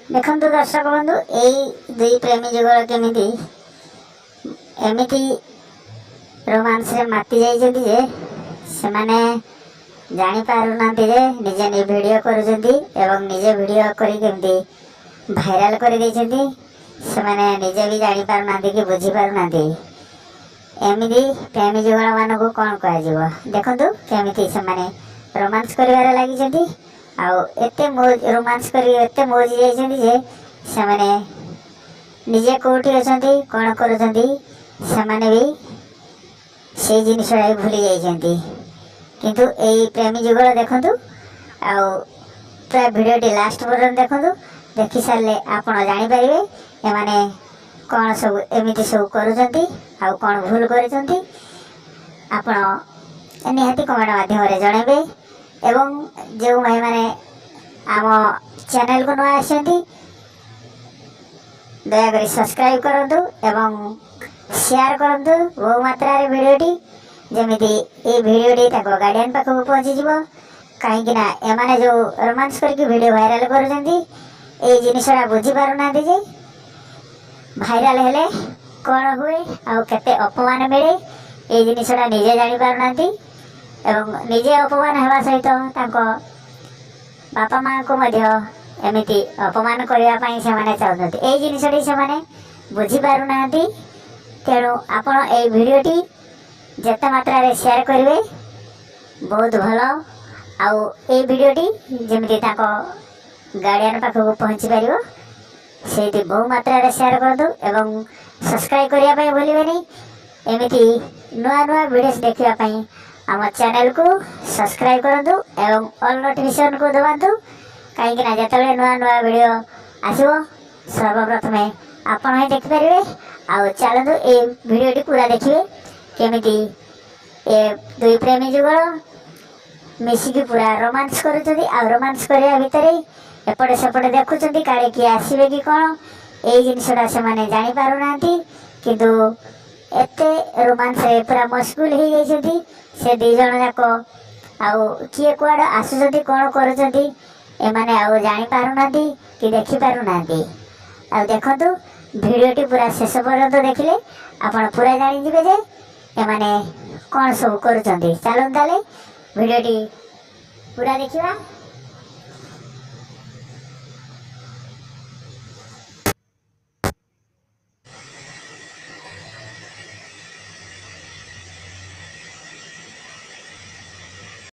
ଦେଖନ୍ତୁ ଦର୍ଶକ ବନ୍ଧୁ, ଏଇ ଦୁଇ ପ୍ରେମୀ ଯୁଗଳ କେମିତି ଏମିତି ରୋମାନ୍ସରେ ମାତି ଯାଇଛନ୍ତି ଯେ ସେମାନେ ଜାଣିପାରୁନାହାନ୍ତି ଯେ ନିଜେ ଭିଡ଼ିଓ କରୁଛନ୍ତି ଏବଂ ନିଜେ ଭିଡ଼ିଓ କରି କେମିତି ଭାଇରାଲ କରିଦେଇଛନ୍ତି। ସେମାନେ ନିଜେ ବି ଜାଣିପାରୁନାହାନ୍ତି କି ବୁଝିପାରୁନାହାନ୍ତି। ଏମିତି ପ୍ରେମୀ ଯୁଗଳମାନଙ୍କୁ କ'ଣ କୁହାଯିବ? ଦେଖନ୍ତୁ କେମିତି ସେମାନେ ରୋମାନ୍ସ କରିବାରେ ଲାଗିଛନ୍ତି ଆଉ ଏତେ ରୋମାନ୍ସ କରି ଏତେ ମଉଜି ଯାଇଛନ୍ତି ଯେ ସେମାନେ ନିଜେ କେଉଁଠି ଅଛନ୍ତି, କ'ଣ କରୁଛନ୍ତି, ସେମାନେ ବି ସେଇ ଜିନିଷଟା ବି ଭୁଲି ଯାଇଛନ୍ତି। କିନ୍ତୁ ଏଇ ପ୍ରେମୀ ଯୁଗଳ ଦେଖନ୍ତୁ ଆଉ ପୁରା ଭିଡ଼ିଓଟି ଲାଷ୍ଟ ପର୍ଯ୍ୟନ୍ତ ଦେଖନ୍ତୁ। ଦେଖି ସାରିଲେ ଆପଣ ଜାଣିପାରିବେ ଏମାନେ କ'ଣ ସବୁ ଏମିତି ସବୁ କରୁଛନ୍ତି ଆଉ କ'ଣ ଭୁଲ କରୁଛନ୍ତି। ଆପଣ ନିହାତି କମେଣ୍ଟ ମାଧ୍ୟମରେ ଜଣାଇବେ ଏବଂ ଯେଉଁ ଭାଇମାନେ ଆମ ଚ୍ୟାନେଲକୁ ନୂଆ ଆସିଛନ୍ତି, ଦୟାକରି ସବସ୍କ୍ରାଇବ୍ କରନ୍ତୁ ଏବଂ ସେୟାର କରନ୍ତୁ ବହୁ ମାତ୍ରାରେ ଭିଡ଼ିଓଟି, ଯେମିତି ଏଇ ଭିଡ଼ିଓଟି ତାଙ୍କ ଗାର୍ଡ଼ିଆନ୍ ପାଖକୁ ପହଞ୍ଚିଯିବ। କାହିଁକି ନା ଏମାନେ ଯେଉଁ ରୋମାନ୍ସ କରିକି ଭିଡ଼ିଓ ଭାଇରାଲ କରୁଛନ୍ତି, ଏଇ ଜିନିଷଟା ବୁଝିପାରୁନାହାନ୍ତି ଯେ ଭାଇରାଲ ହେଲେ କ'ଣ ହୁଏ ଆଉ କେତେ ଅପମାନ ମିଳେ। ଏଇ ଜିନିଷଟା ନିଜେ ଜାଣିପାରୁନାହାନ୍ତି ଏବଂ ନିଜେ ଅପମାନ ହେବା ସହିତ ତାଙ୍କ ବାପା ମାଆଙ୍କୁ ମଧ୍ୟ ଏମିତି ଅପମାନ କରିବା ପାଇଁ ସେମାନେ ଚାହୁଁଛନ୍ତି। ଏଇ ଜିନିଷଟି ସେମାନେ ବୁଝିପାରୁନାହାନ୍ତି। ତେଣୁ ଆପଣ ଏଇ ଭିଡ଼ିଓଟି ଯେତେ ମାତ୍ରାରେ ସେୟାର କରିବେ, ବହୁତ ଭଲ। ଆଉ ଏଇ ଭିଡ଼ିଓଟି ଯେମିତି ତାଙ୍କ ଗାର୍ଡ଼ିଆନ୍ ପାଖକୁ ପହଞ୍ଚି ପାରିବ, ସେଇଠି ବହୁ ମାତ୍ରାରେ ସେୟାର କରନ୍ତୁ ଏବଂ ସବସ୍କ୍ରାଇବ୍ କରିବା ପାଇଁ ଭୁଲିବେନି। ଏମିତି ନୂଆ ନୂଆ ଭିଡ଼ିଓସ୍ ଦେଖିବା ପାଇଁ ଆମ ଚ୍ୟାନେଲକୁ ସବସ୍କ୍ରାଇବ୍ କରନ୍ତୁ ଏବଂ ଅଲ୍ ନୋଟିଫିକେସନ୍କୁ ଦବାନ୍ତୁ, କାହିଁକିନା ଯେତେବେଳେ ନୂଆ ନୂଆ ଭିଡ଼ିଓ ଆସିବ, ସର୍ବପ୍ରଥମେ ଆପଣ ହିଁ ଦେଖିପାରିବେ। ଆଉ ଚାଲନ୍ତୁ, ଏଇ ଭିଡ଼ିଓଟି ପୁରା ଦେଖିବେ, କେମିତି ଏ ଦୁଇ ପ୍ରେମୀ ଯୁଗଳ ମିଶିକି ପୁରା ରୋମାନ୍ସ କରୁଛନ୍ତି ଆଉ ରୋମାନ୍ସ କରିବା ଭିତରେ ଏପଟେ ସେପଟେ ଦେଖୁଛନ୍ତି, କାଳେ କିଏ ଆସିବେ କି କ'ଣ। ଏଇ ଜିନିଷଟା ସେମାନେ ଜାଣିପାରୁନାହାନ୍ତି, କିନ୍ତୁ ଏତେ ରୋମାନ୍ସରେ ପୁରା ମସଗୁଲ ହେଇଯାଇଛନ୍ତି ସେ ଦୁଇ ଜଣ ଯାକ। ଆଉ କିଏ କୁଆଡ଼େ ଆସୁଛନ୍ତି, କ'ଣ କରୁଛନ୍ତି, ଏମାନେ ଆଉ ଜାଣିପାରୁନାହାନ୍ତି କି ଦେଖିପାରୁନାହାନ୍ତି। ଆଉ ଦେଖନ୍ତୁ, ଭିଡ଼ିଓଟି ପୁରା ଶେଷ ପର୍ଯ୍ୟନ୍ତ ଦେଖିଲେ ଆପଣ ପୁରା ଜାଣିଯିବେ ଯେ ଏମାନେ କ'ଣ ସବୁ କରୁଛନ୍ତି। ଚାଲନ୍ତୁ ତାହେଲେ, ଭିଡ଼ିଓଟି ପୁରା ଦେଖିବା।